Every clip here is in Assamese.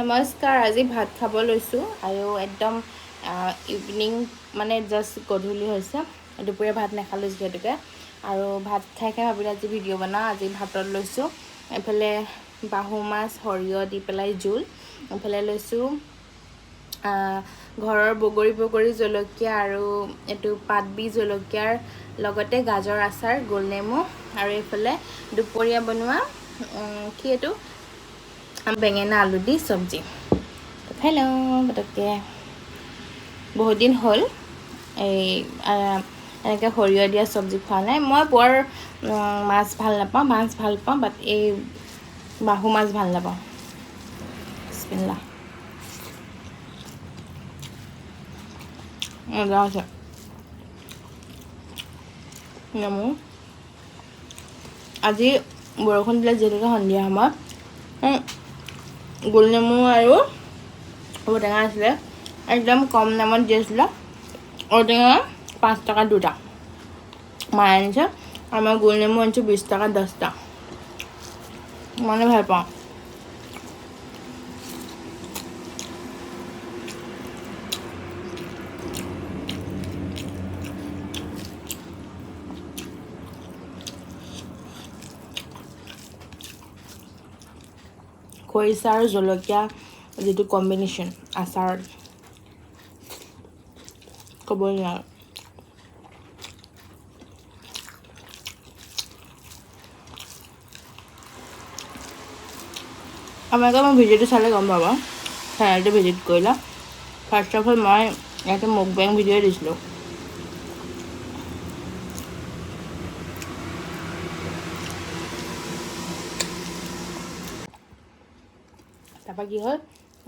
নমস্কাৰ, আজি ভাত খাব লৈছোঁ আৰু একদম ইভিনিং, মানে জাষ্ট গধূলি হৈছে। দুপৰীয়া ভাত নাখালোঁ যিহেতুকে। আৰু ভাত খাই খাই ভাবিলোঁ আজি ভিডিঅ' বনাওঁ। আজি ভাতত লৈছোঁ এইফালে বাহু মাছ সৰিয়হ দি পেলাই জোল, এইফালে লৈছোঁ ঘৰৰ বগৰী বগৰী জলকীয়া আৰু এইটো পাতবি জলকীয়াৰ লগতে গাজৰ আচাৰ, গোল নেমু, আৰু এইফালে দুপৰীয়া বনোৱা কি এইটো বেঙেনা আলু দি চব্জি। খাই লওঁ পটককৈ। বহুত দিন হ'ল এই এনেকৈ সৰিয়হ দিয়া চব্জি খোৱা নাই। মই বৰ মাছ ভাল নাপাওঁ, মাছ ভাল পাওঁ, বাট এই বাহু মাছ ভাল নাপাওঁ। বিছমিল্লাহ। মজা আছে নেমু। আজি বৰষুণ দিলে যিহেতুকে সন্ধিয়া সময়ত গোল নেমু আৰু ঔটেঙা আছিলে, একদম কম দামত দি আছিলে। ঔটেঙা 5 টকা দুটা মায়ে আনিছে, আৰু মই গোল নেমু আনিছোঁ 20 টকা 10টা। ইমানে ভাল পাওঁ। খৰিচা আৰু জলকীয়া যিটো কম্বিনেশ্যন আচাৰত, ক'বই নোৱাৰো। আপোনালোকে মোৰ ভিডিঅ'টো চালে গম পাব, চেনেলটো ভিজিট কৰিলে। ফাৰ্ষ্ট অফ অল মই ইয়াতে মুকবেং ভিডিঅ' দিছিলোঁ। তাৰপৰা কি হ'ল,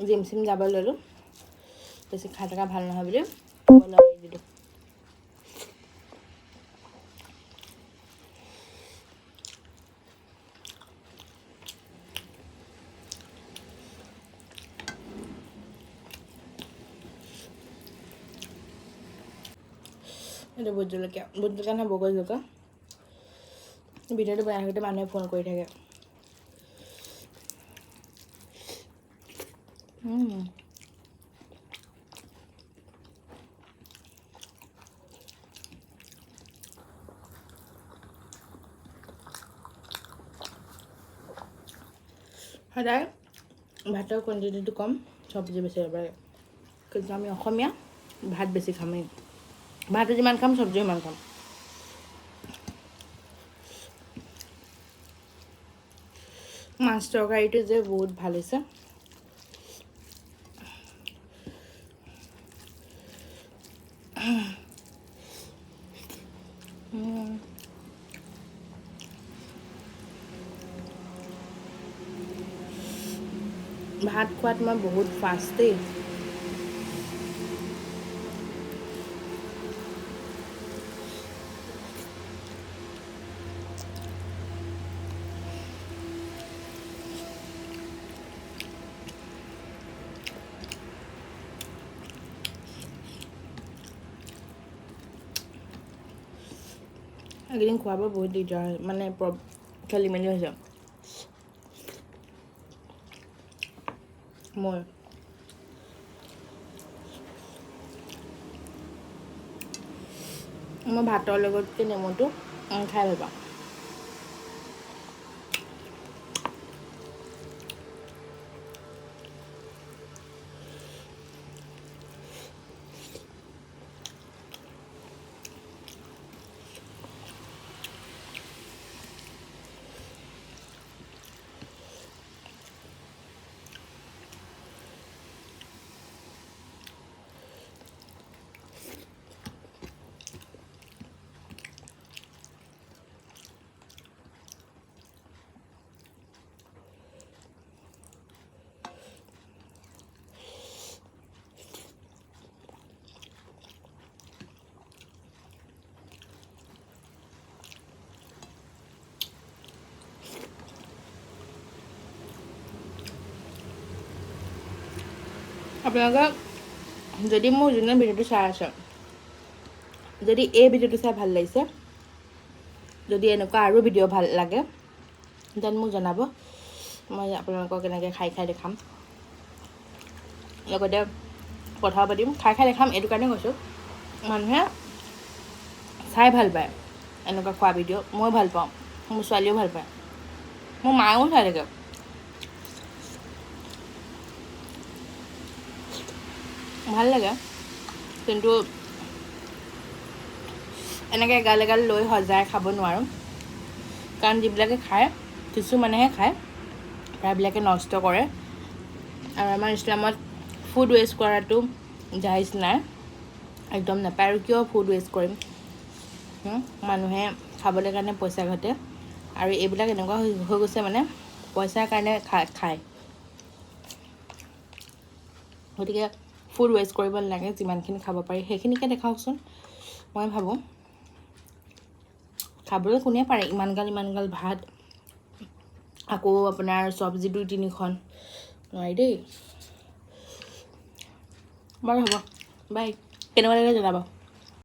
জিম চিম যাব ল'লোঁ, বেছি খাই থকা ভাল নহয় বুলি এৰি দিলোঁ। এইটো ভোট জলকীয়া, ভোট জলকীয়া নহয়, বগৰী জলকীয়া। ভিডিঅ'টো বনাই থাকোঁতে মানুহে ফোন কৰি থাকে। সদায় ভাতৰ কোৱাণ্টিটিটো কম, চব্জি বেছি হ'ব লাগে। কিন্তু আমি অসমীয়া ভাত বেছি খামেই, ভাতো যিমান খাম চব্জিও সিমান খাম। মাছ তৰকাৰীটো যে বহুত ভাল হৈছে। ভাত খোৱাত মই বহুত ফাষ্ট দেই। এইকেইদিন খোৱা বোৱা বহুত দিগদাৰ হয়, মানে খেলি মেলি হৈছে মোৰ। মই ভাতৰ লগতকৈ নেমুটো খাই ভাল পাওঁ। আপোনালোকে যদি মোৰ যোনে ভিডিঅ'টো চাই আছে, যদি এই ভিডিঅ'টো চাই ভাল লাগিছে, যদি এনেকুৱা আৰু ভিডিঅ' ভাল লাগে, then মোক জনাব। মই আপোনালোকক কেনেকৈ খাই খাই দেখাম। লগতে কথাও পাতিম, খাই খাই দেখাম। এইটো কাৰণে কৈছোঁ, মানুহে চাই ভাল পায় এনেকুৱা খোৱা ভিডিঅ'। মই ভাল পাওঁ, মোৰ ছোৱালীও ভাল পায়, মোৰ মায়েও চাই থাকে। ভাল লাগে, কিন্তু এনেকৈ এগাল এগাল লৈ সজাই খাব নোৱাৰোঁ, কাৰণ যিবিলাকে খায় কিছুমানেহে খায়, প্ৰায়বিলাকে নষ্ট কৰে। আৰু আমাৰ ইছলামত ফুড ৱেষ্ট কৰাটো জাইজ নাই, একদম নাপায়। আৰু কিয় ফুড ৱেষ্ট কৰিম? মানুহে খাবলৈ কাৰণে পইচা ঘটে, আৰু এইবিলাক এনেকুৱা হৈ গৈছে মানে পইচাৰ কাৰণে খায়। গতিকে ফুড ৱেষ্ট কৰিব নালাগে, যিমানখিনি খাব পাৰি সেইখিনিকে দেখাওকচোন। মই ভাবোঁ খাবলৈ কোনে পাৰে ইমান গাল ইমান গাল ভাত, আকৌ আপোনাৰ চব্জি 2-3খন, নোৱাৰি দেই। বাৰু হ'ব, বাই। কেনেকুৱা লাগিলে জনাব।